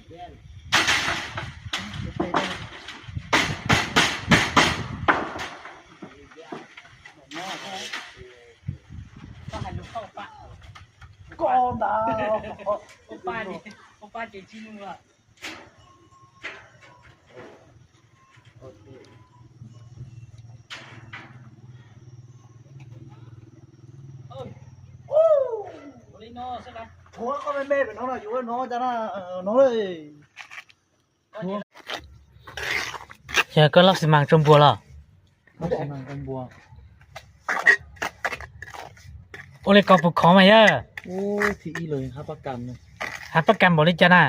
Koj ntag. Ua pa ces tsis mus lawm. Ua li no xwb na. Thuav koj me me pem no no, yuav no cas na, no le. Yog koj loj xi mas rau npua los? Ua li koj puas khov mas yog? Hab pab kas npaum li cas na?